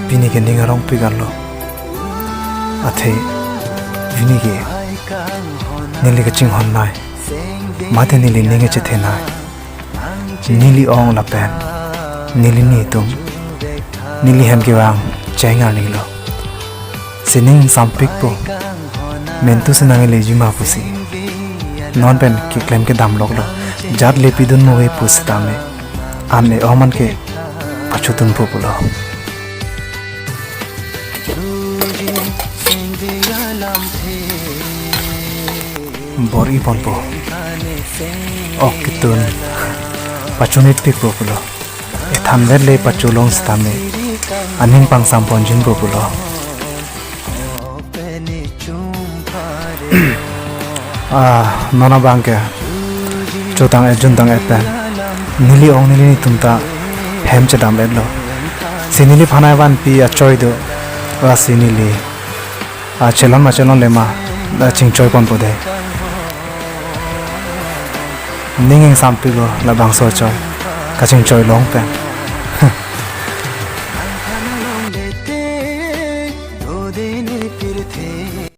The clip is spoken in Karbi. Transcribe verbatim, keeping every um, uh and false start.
pini ke ning arongpik arlo. Athe pini ke neli kachinghon nai, mate neli ning kachethe nai. Neli ong lapen neli nitum, neli hem kevang cheng arni lo. Si ning sampikpo, mentu si nang-elejima pusi. Non pen keklem kedam loklo, jat le pidun mo ve pusitame, an e-ong man ke pachudunpo pulo. Bor-i ponpo. Ok ketun pachunitpikpo pulo. Ethan vet le pacholong sitame, aning pangsam ponjinpo pulo. Ah, non abang ke chotang-et juntang-et pen neli ong neli nitum ta hem chedam-etlo. Si neli phanai vanpi achoi do, lasi neli, ah, chelon ma chelonle ma, ah, chingchoi ponpo dei. Ning ingsampiklo labangso achoi, kachingchoi long pen.